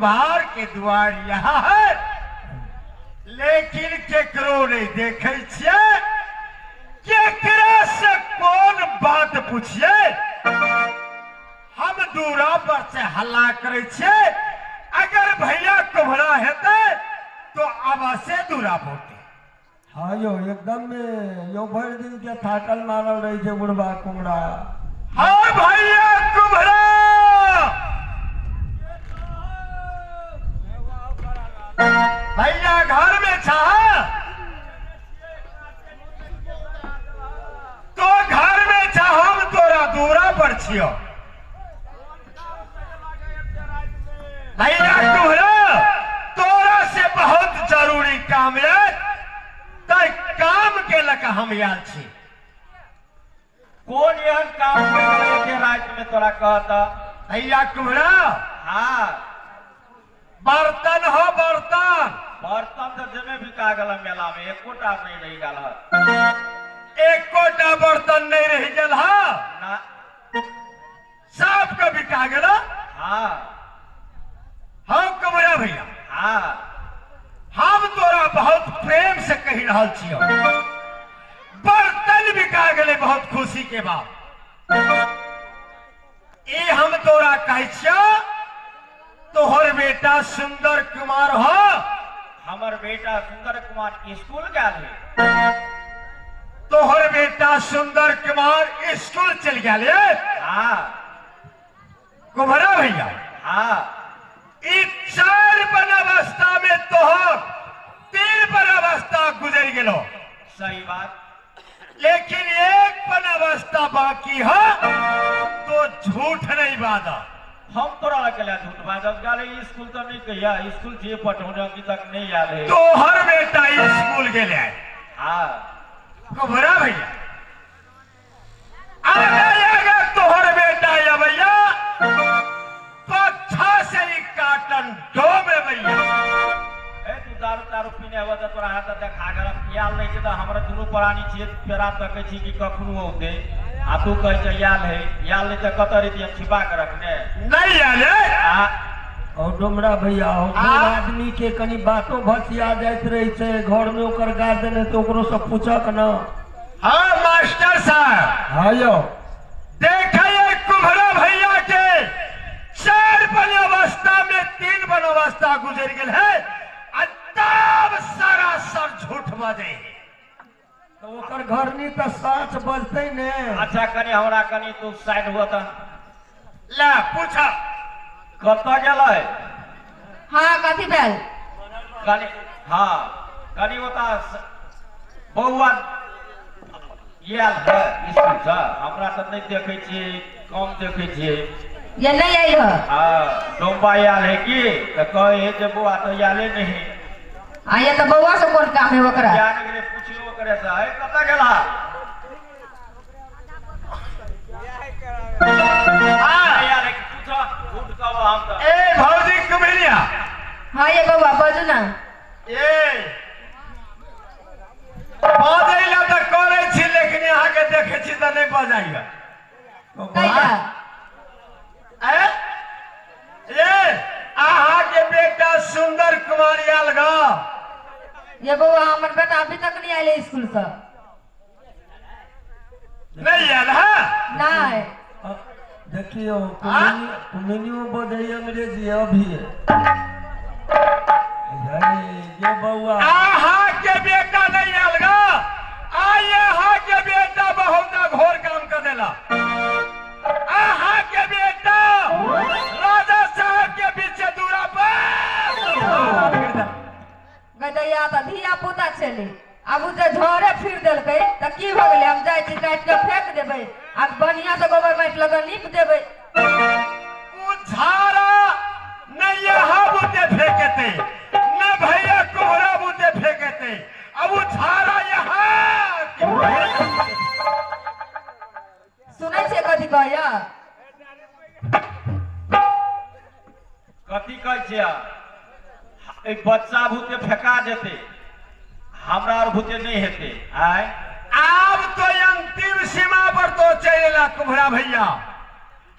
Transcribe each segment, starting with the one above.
कुम्हार के दुआर यहाँ है, लेकिन केकरो नहीं देखे छियै। केकरा से कौन बात पूछिए? हम दूरा पर से हल्ला करे छियै, अगर भैया कुम्हरा हेतै तो अवश्य दूरा पहुंचते। हाँ यो एकदम में यो भरि दिन के थाकल मारल रहे छै बुढ़बा कुमरा। हाँ भैया कुम्हरा, भैया घर में छा तो घर में छा, हम तोरा दूरा पर छियो। भैया कुम्हरा, तोरा से बहुत जरूरी काम है, तै काम के लक हम आयल छी। कोन एहन काम के रात में तोरा कहता? भैया कुम्हरा, हाँ बर्तन हो बर्तन। बर्तन तो जमे बिका गेल मेला में, एकोटा नहीं रह गेल। एकोटा बर्तन नहीं रह गेल? हाँ ना, सब के बिका गेल। हाँ हाँ कुम्हरा भैया, हाँ हम तोरा बहुत प्रेम से कहि रहल छियौ, बर्तन बिका गेलै बहुत खुशी के बात। ई हम तोरा कहै छियौ, तोहर बेटा सुंदर कुमार हो। हमर बेटा सुंदर कुमार स्कूल गेल है। तोहर बेटा सुंदर कुमार स्कूल चल गेल है। हाँ कुम्हरा भैया, हाँ ई 4 बन अवस्था में तोहर 3 बन अवस्था गुजर गेलो। सही बात, लेकिन 1 बन अवस्था बाकी है, तो झूठ नहीं बाजा। हम तोरा लगे झूठ बाजब गेल? स्कूल तो नहीं कहिया, स्कूल जे पठौने अभी तक नहीं आयल है। तोहर बेटा स्कूल गेले है। हाँ कुम्हरा भैया, आगे आगे तोहर बेटा या भैया पच्छा से ही काटन डो में भैया। ए तू दारू तारू पीने हुआ तो तोरा हाथ देखा गेल आयल नहीं छै तऽ हमरा दुनू प्राणी छियै, पेरा तकै छी कि कखनो औतै, आ तू कहै छै आयल है, आयल नहीं तऽ कतऽ रहितियै हम छिपा के रखने? नहीं आयल है। और डोमरा भैया, बूढ़ आदमी के कनी बातो भसिया जाइत रहे छै, घर में ओकर गार्जियन है तो ओकरो सब पूछक न। हाँ मास्टर साहब, हाँ यो देखे कुम्हरा भैया के 4 बन अवस्था में 3 बन अवस्था गुजर गेल है, आ तब सारा सर झूठ बजे है। तो ओकर घर नहीं तो साँच बजते ने। अच्छा कनी हमरा कनी तू साइड हुआ त ला पूछा कतऽ गेलै? हाँ कथी भेल? कनी, हाँ कनी ओता बौआ आयल है स्कूल से, हमरा तऽ नहीं देखै छियै, कम देखै छियै। ये नहीं आयल है? हाँ डोम्बा आयल है की तऽ कहै है जे बौआ तऽ आयले नहीं। आ ये तऽ बौआ से कोन काम है ओकरा? जाने गेलै पुछियो ओकरे से, हे कतऽ गेला? आयल है पूछो, झूठ कहबो हम तऽ। ए भौजी कुम्हरिया। हाँ ये बौआ बाजू ना। ए बाजै ला तऽ करै छी, लेकिन अहाँके देखै छी तऽ नहीं बजाइया। कैला? ए अहाँके बेटा सुंदर कुमार आयल ग। ये बौआ हमर बेटा अभी तक नहीं आयल स्कूल से। नहीं आयल है? नहीं। देखियो कुम्हनियो बजै अंग्रेजी अभी। ये बौआ अहाँके बेटा नहीं आयल ग। आइ अहाँके बेटा बहुत घोर काम कर देला। अहाँके बेटा राजा साहब के पीछे दूरा पर गदैया तऽ धिया पुता छलै, आब ओ जे झोरे फिर देलकै तऽ की भऽ गेलै? हम जाइ छी काटि कऽ फेंक देबै आ बढ़िया से गोबर माटि लऽ कऽ नीप देबै। ओ झाड़ा नहीं यहाँ बुते फेंकते न भैया कुम्हरा बुते फेंकते, अब वो झाड़ा यहाँ। सुनै छियै कथी कहैया? कथी कहै छियै? बच्चा भूते फेंका जेते, हमरा और भूते नहीं हेते। आय आब तो अंतिम सीमा पर तो चल एला कुम्हरा भैया।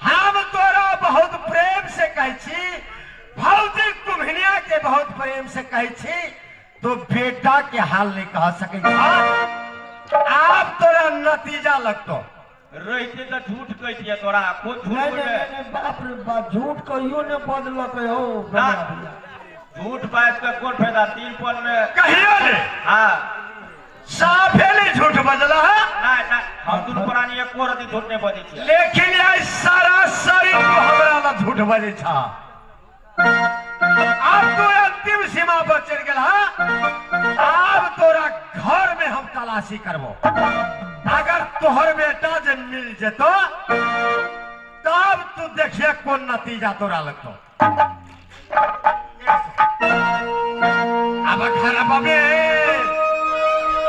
हम तोरा बहुत प्रेम से कहै छी, भौजी प्रेम से कहै छी तो बेटा के हाल नहीं कह सकै छा। आब तोरा नतीजा लगतो। रहिते तऽ झूठ कहितियै तोरा, कोन झूठ नहीं बोले? नहीं नहीं, बाप रे बाप, झूठ कहियो ने बदलक हो ना। भैया। झूठ बाजि कऽ कोन फायदा? 3 पल में कहियो ने हाँ साफे नहीं झूठ बजला है। नहीं नहीं, हम दुनू प्राणी एको रति झूठ नहीं बजै छियै। लेकिन आइ सारा शरीर हमरा ला झूठ बजै छा। आब तो अंतिम सीमा पर चलि गेल हा। आब तोरा घर में हम तलाशी करबो, अगर तोहर बेटा जे मिल जेतो तब तू देखिए कोन नतीजा तोरा लगतो। अब घर में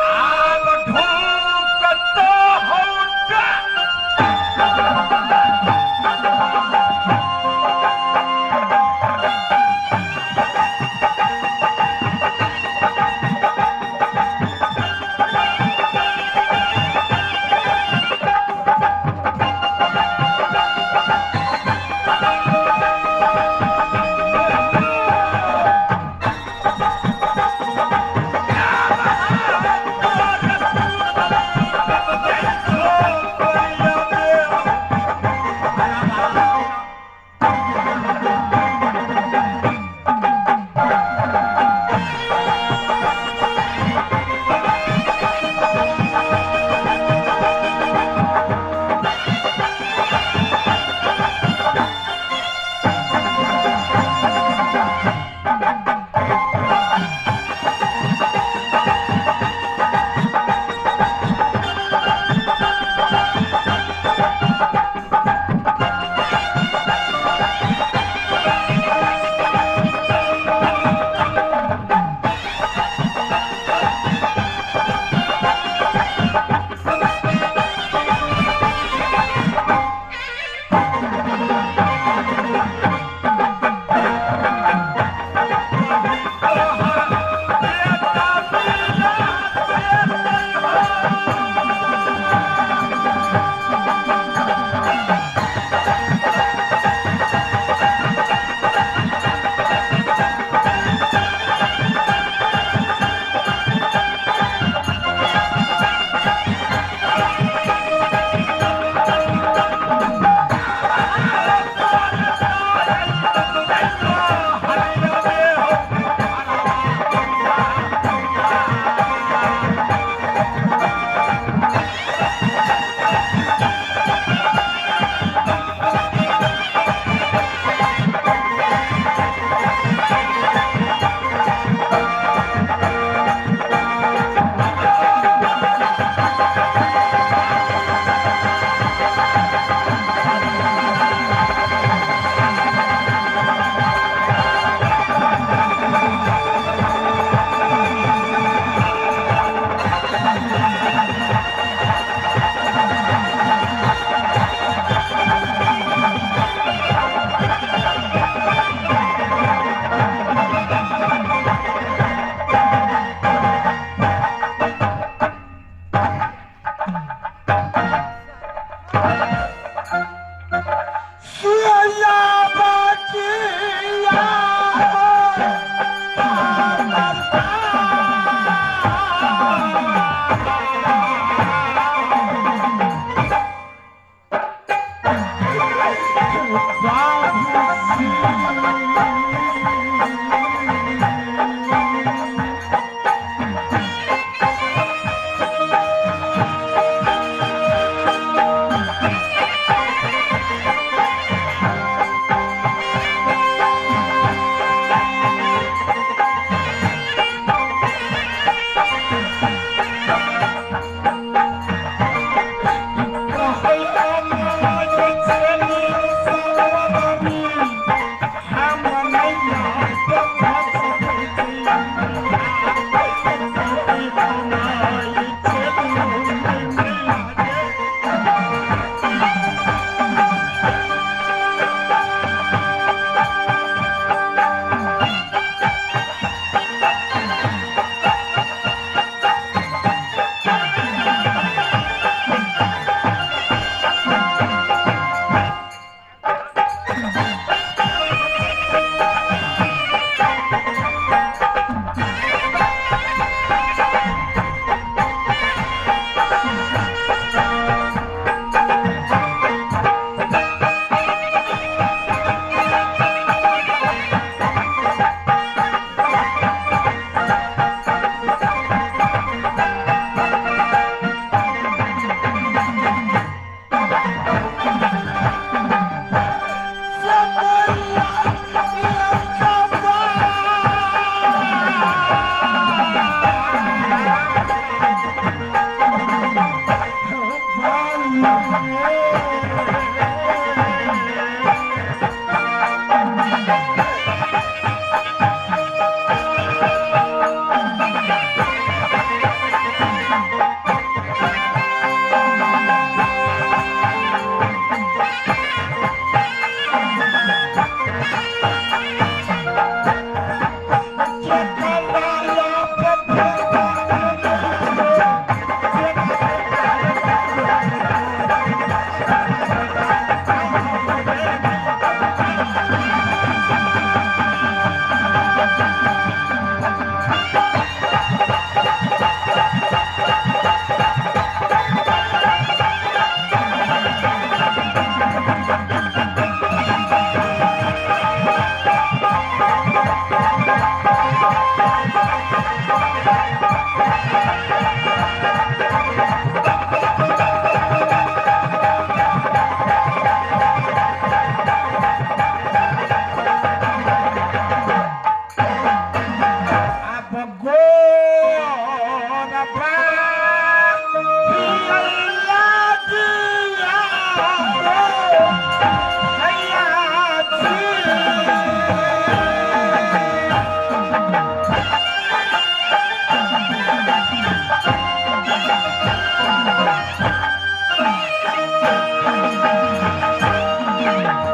आब ढूंढतो हौटा।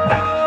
Yeah.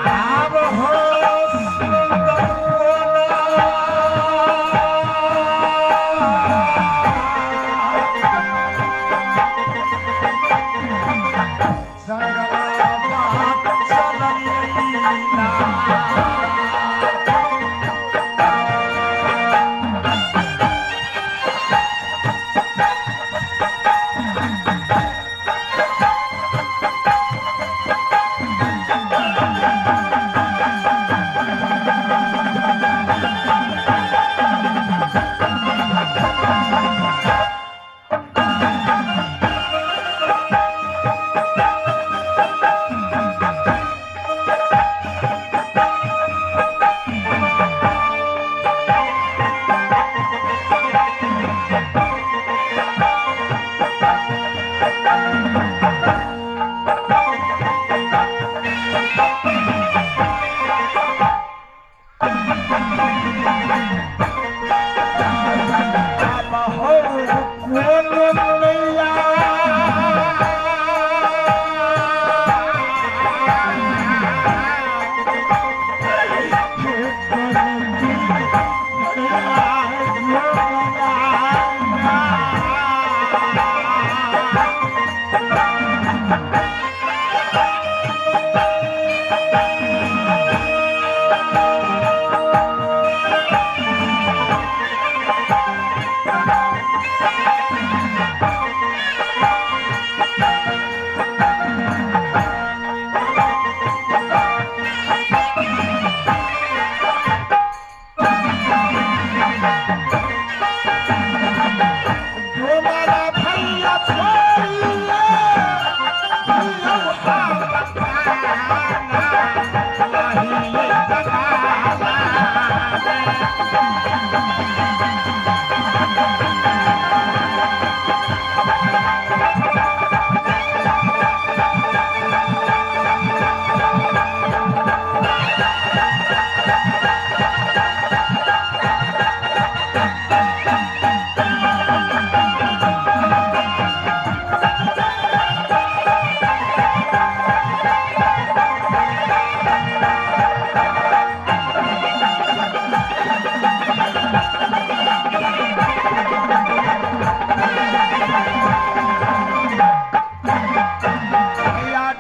आब हो सुंदर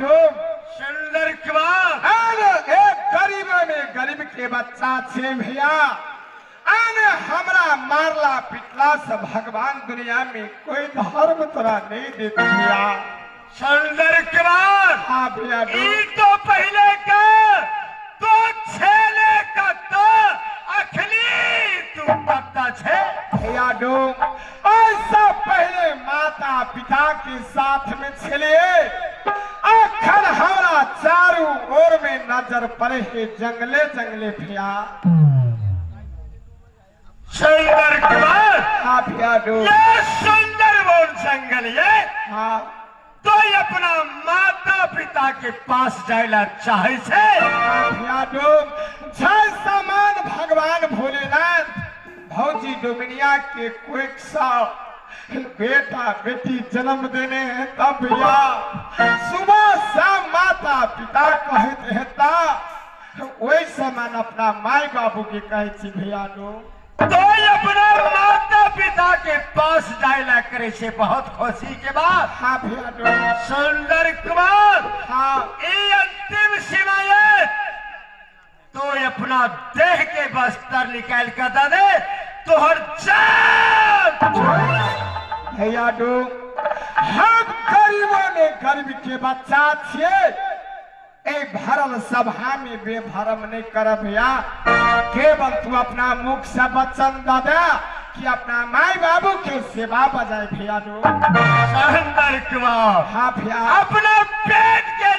सुंदर कुमार। अरे एक गरीब में गरीब के बच्चा छे भैया, अरे हमरा मारला पिटला से भगवान दुनिया में कोई धर्म तोरा नहीं देते भैया। सुंदर कुमार। हाँ भैया। ई तो पहले का तो छेले का तो अखली तू पत्ता छे भैया डोम। ऐसा पहले माता पिता के साथ में छले, अखन हमरा चारू ओर में नजर पड़े है जंगले जंगले भैया। सुंदर कुमार। हाँ भैया डोम। ये सुंदर वन जंगल ये हाँ तो ये अपना माता पिता के पास जायला चाहे छे। हाँ भैया डोम। जय समान भगवान भोलेनाथ भौजी डोमिनिया के कोई सा बेटा बेटी जन्म देने हैं तब भैया सुबह शाम माता पिता कहते हैं ता वही समान अपना माई बाबू के कहे छी भैया डोम। तो ये अपना माता पिता के पास जायला करे छे बहुत खुशी के बात। हाँ भैया डोम। सुंदर कुमार। हाँ ई अंतिम सीमा ये तो अपना देह के बस्तर निकाल कर दे दे तोहर जान। भैया डोम हम गरीबों में गरीब के बच्चा छिए, ए भरल सभा में बेभरम नहीं कर भैया। केवल तू अपना मुख से वचन दादा कि अपना माई बाबू के सेवा बजाए भैया डोम। सुंदर कुमार। हाँ भैया। अपना पेट के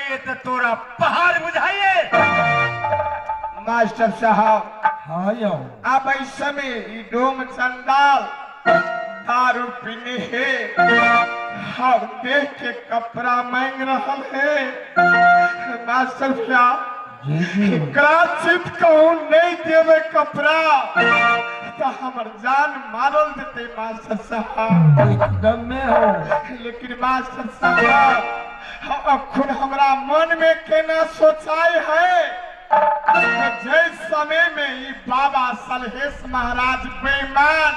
बुझाइए तो तोरा पहाड़ बुझाइए। मास्टर साहब हाँ यो अब ऐसे में ई डोम चंडाल दारू पीने है और देख के कपड़ा मांग रहा है। मास्टर साहब चित कहूँ नहीं देवे कपड़ा तो हमर जान मारल देते मास्टर साहब एकदम में हो। लेकिन मास्टर साहब अखुन हमरा मन में केना सोचाई है जय समय में ई बाबा सलहेश महाराज बेईमान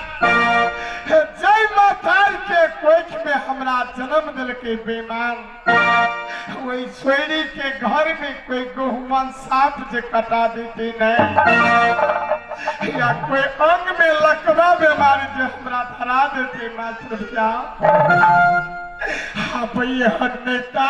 जय मातार के कोख में हमरा जन्म दिल के बेईमान वही सोयरी के घर में कोई गहुमन सांप जे कटा देते नहीं या कोई अंग में लकवा बीमारी जे हमरा धरा देते मास्टर साहब हाँ भैया नेता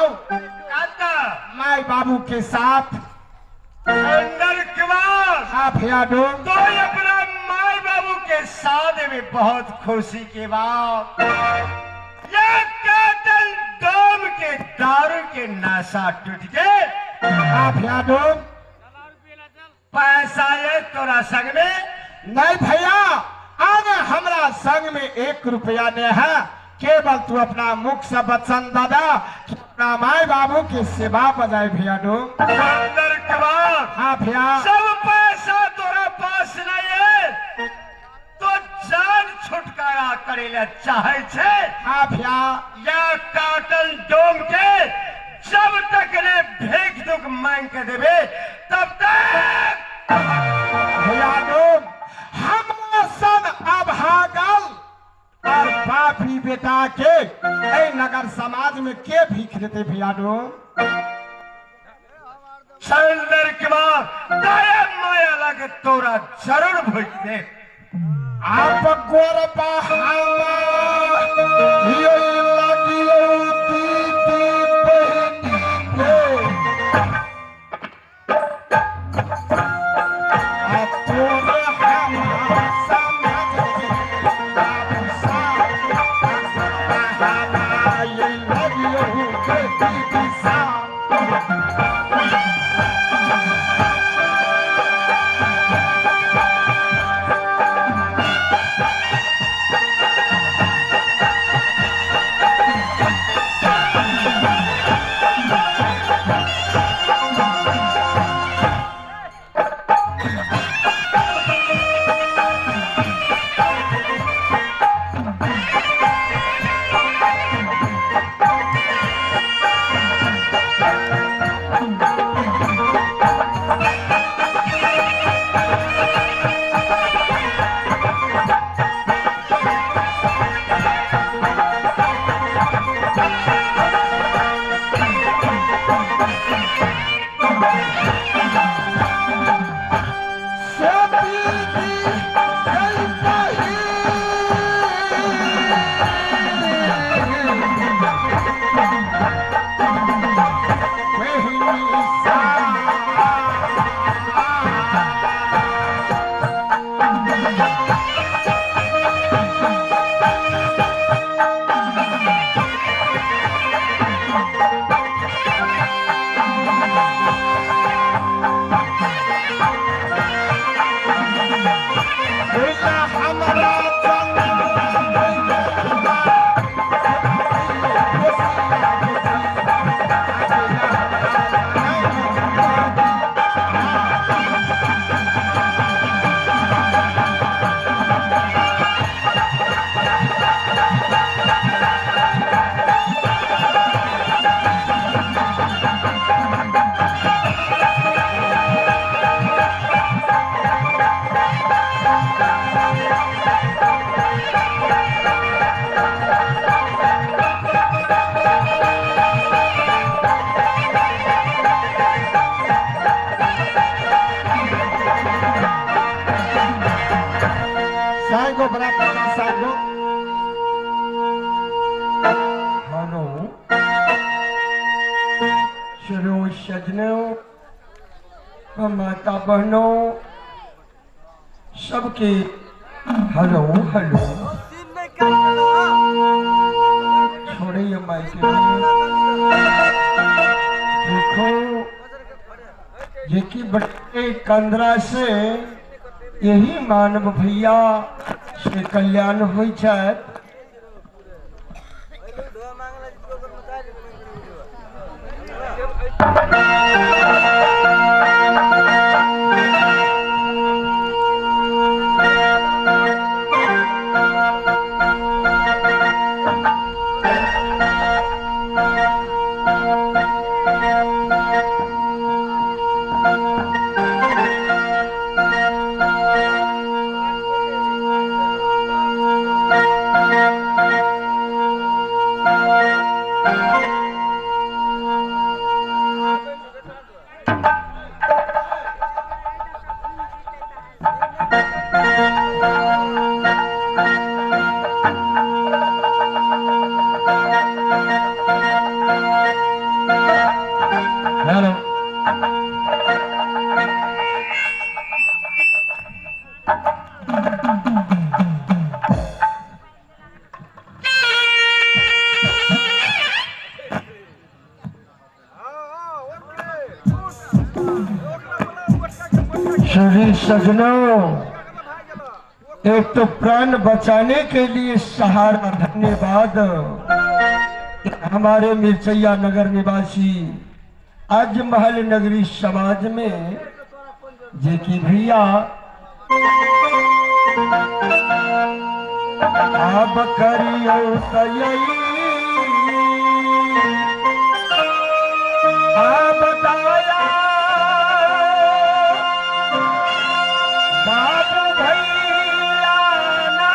जाओ माई बाबू के साथ। अंदर कुमार। हाँ भैया डोम। तो अपना माई बाबू के साथ में बहुत खुशी के बात ये काटल डोम के दारू के नशा टूट गए। हाँ भैया डोम। पैसा ये तोरा संग में नहीं भैया, आज हमरा संग में 1 रुपया नहीं है, केवल तू अपना मुख से वचन दादा कि अपना माई बाबू की सेवा बजाए भैया डोम। अंदर कुमार। हाँ भैया। सब पैसा तोरा पास नहीं है तो जान छुटकारा करे ले चाहे छे। हाँ भैया। या काटल डोम के जब तक ने भीख दुख मांग के देवे तब तक भैया डोम हमरा सन अभागल और बापी बेटा के ए नगर समाज में के भीख देते भैया डोम। चंदर कुमार दया माया लग तोरा जरूर भूख दे। आप गोरबा हमा यो लगियो दीदी बहनी के आ तोरा हमा समझ के बाबू साहब ये लगियो दीदी साहब। सजनों, माता बहनों सबके हेलो हेलो। छोड़े माइक देखो जेकी बड़े कंदरा से यही मानव भैया से कल्याण हो जाए। हेलो श्री सजनों, एक तो प्राण बचाने के लिए सहारा, धन्यवाद। हमारे मिरचैया नगर निवासी आज महल नगरी समाज में जे की भैया अब करियो तयई आप बताया बाबू भैया ना।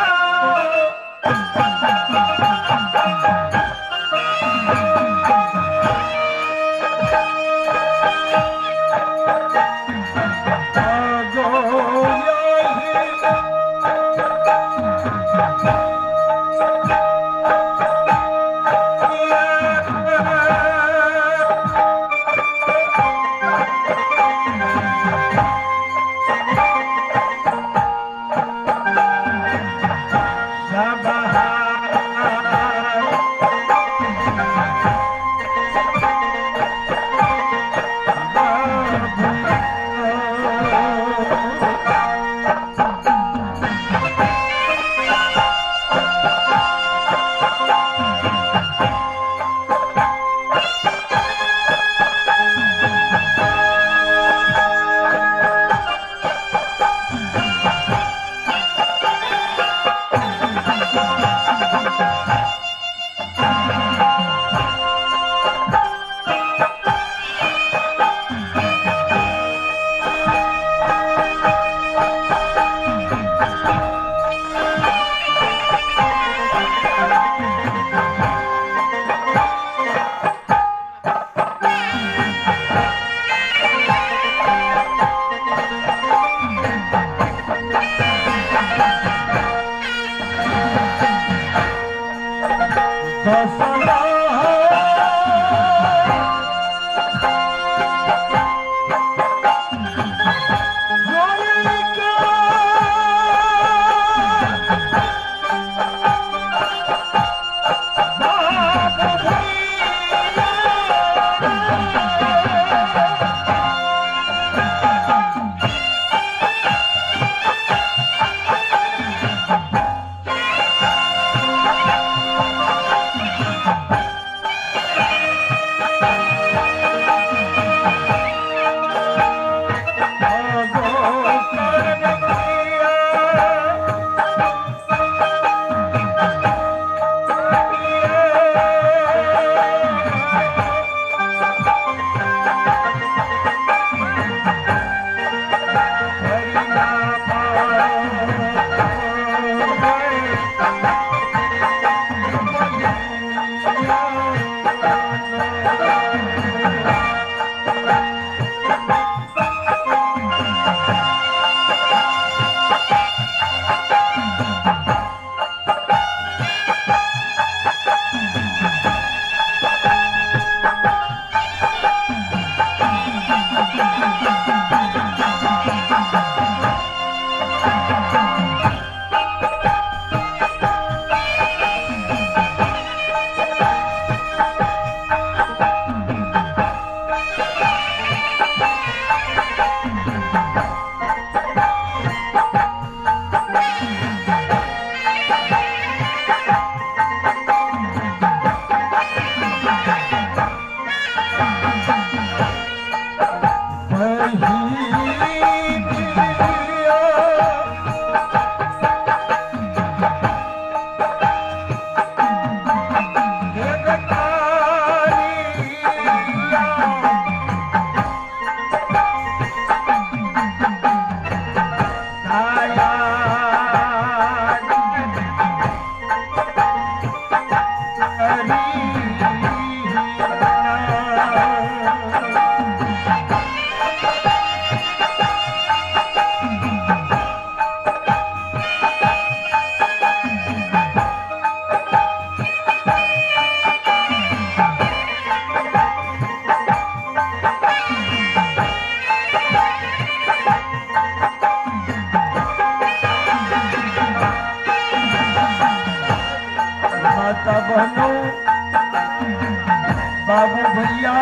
बाबू भैया,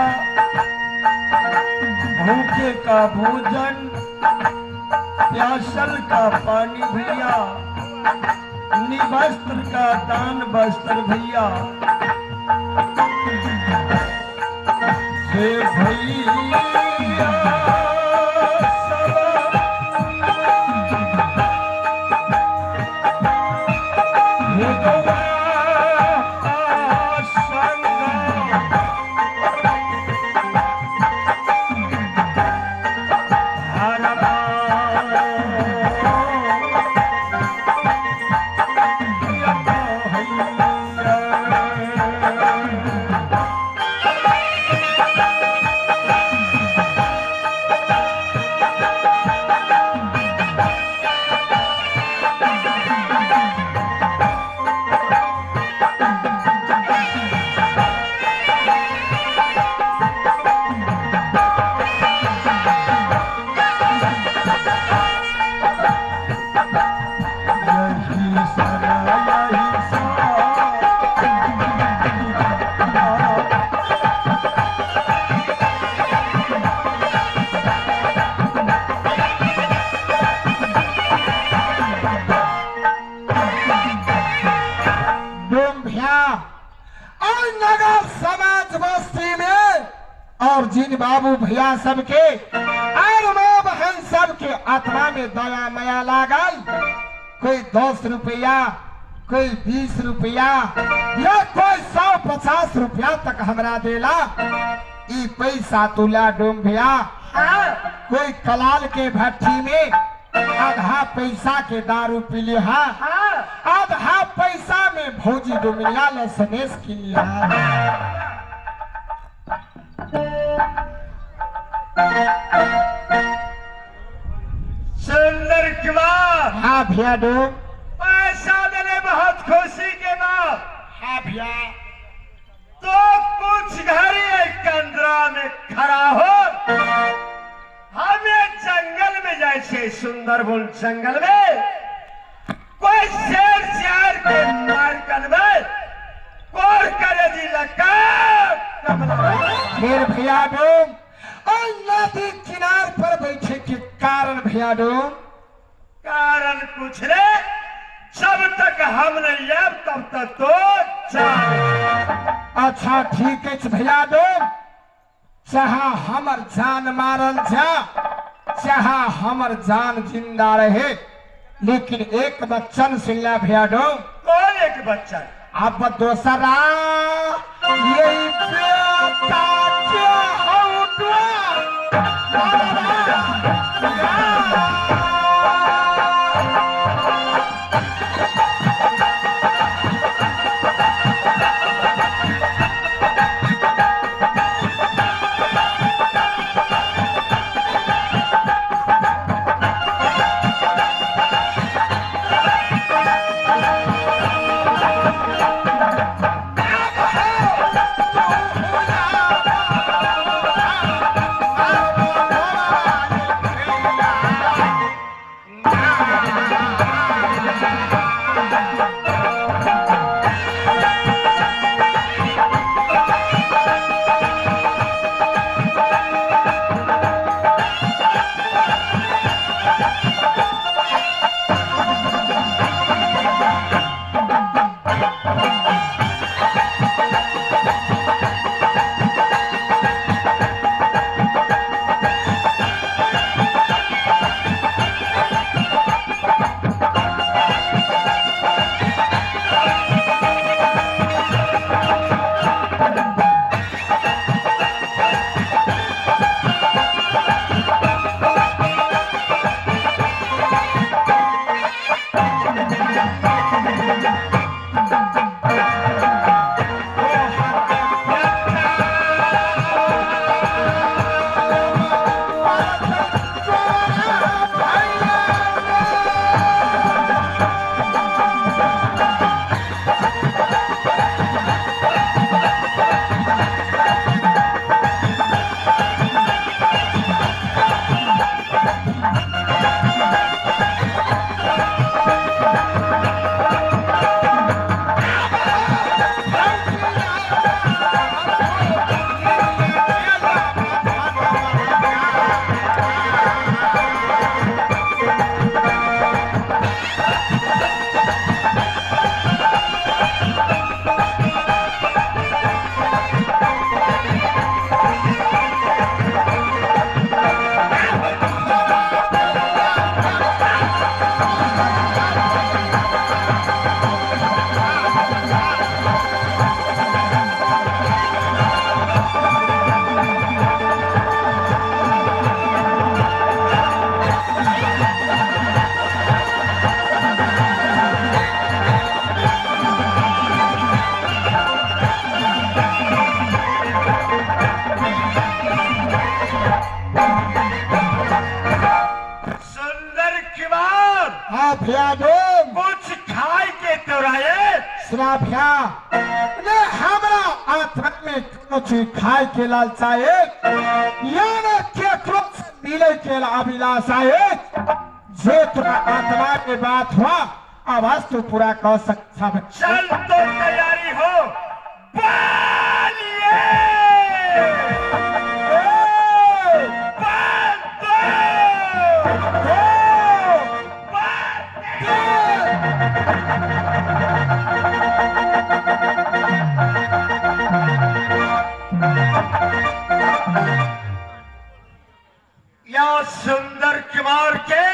भूखे का भोजन, प्यासल का पानी भैया, निवस्त्र का दान वस्त्र भैया। हे भैया जिन बाबू भैया सबके और माँ बहन सबके आत्मा में दया माया लागल, कोई 10 रुपया, कोई 20 रुपया या कोई 150 रुपया तक हमरा देला। ई पैसा तुला डोम भैया, कोई कलाल के भट्टी में आधा पैसा के दारू पी लिहा, आधा पैसा में भौजी डोमिया ले सनेस की लिहा। सुंदर कुमार। हाँ भैया डोम, पैसा देने बहुत खुशी के बात। हाँ भैया, तो कुछ घड़ी कंदरा में खड़ा हो, हमें जंगल में जाए, सुंदरबन जंगल में कोई शेर चार के मार कर कोर करे जी लगा। फिर भैया डोम और नदी किनार पर बैठे के कारण भैया डोम, कारण कुछ रे, जब तक हम नहीं आए तब तक तो जाए। अच्छा ठीक है भैया डोम, चाहा हमर जान मारल जा, चाहा हमर जान जिंदा रहे, लेकिन एक बच्चन सुनला भैया डोम। कौन एक बच्चन? अब दोसरा यही बेटा के हौटवा। Oh, भैया ने हमरा आत्मा में कोनो चीज खाए के लालसा है या न केकरो से मिले के अभिलाषा है। जो तोरा आत्मा के बात हुआ आवाज तो पूरा कर सकता। चल तो तैयारी हो बोलिए या सुंदर कुमार के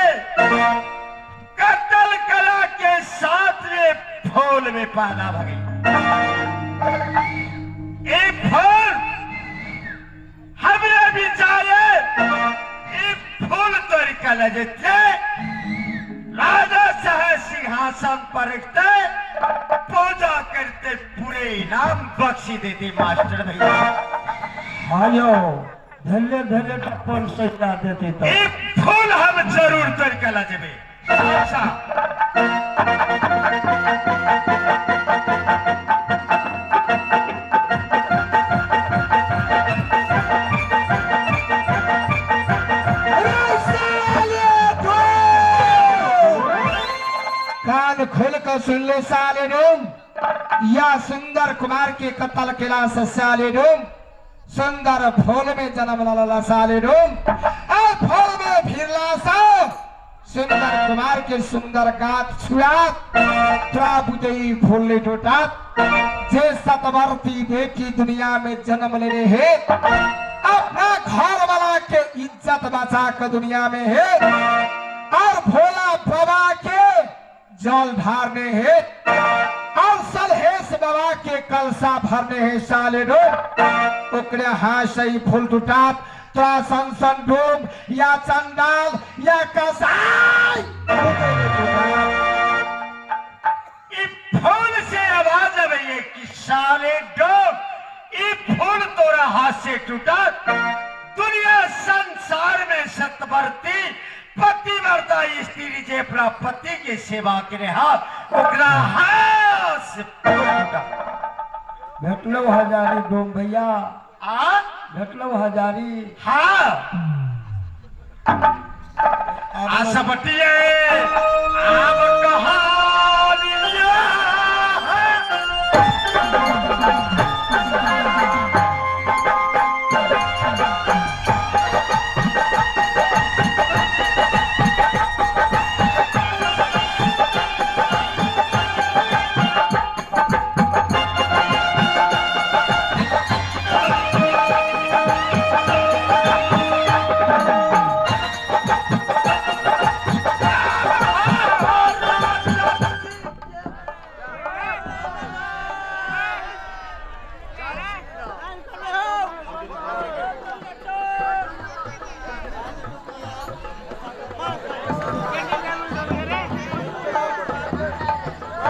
कत्ल कला के साथ में फूल में पाला भगी। एक फूल हमरे बिचारे एक फूल तोड़ के ले जेते राजा साहब सिंहासन पर रखते पूजा करते पूरे इनाम बख्शी देती मास्टर भैया। हाँ यो धन्य धन्य टप्पन सजा देते तो एक फूल हम जरूर तोड़ के ला जेबे। अच्छा कान खोल कर सुन ले साले डोम या सुंदर कुमार के कत्ल केला से साले डोम सुंदर फूल में जन्म लाला साले डोम आ फूल में फिरला सा सुंदर कुमार के सुंदर गात छुआत त्रा बुदई फूल ले टोटात जे सतवर्ती देखी दुनिया में जन्म लेने है अपना घर वाला के इज्जत बचा कर दुनिया में है और भोला बाबा के जल ढारने है और सलहेश बाबा के कलसा भरने है साले डोम ओकरे हाथ से ही फूल टूटात तोरा सन डोम या चंडाल या कसाई फूल से आवाज आवे कि साले डोम ई फूल तोरा हाथ से टूटा। दुनिया संसार में सतवर्ती पतिव्रता स्त्री जे अपना पति के सेवा करे हाथ ओकरा हाथ से फूल टूटा। भेटलो हजारी डोम भैया आ भेटलो हजारी। हाँ आ सबटिए आब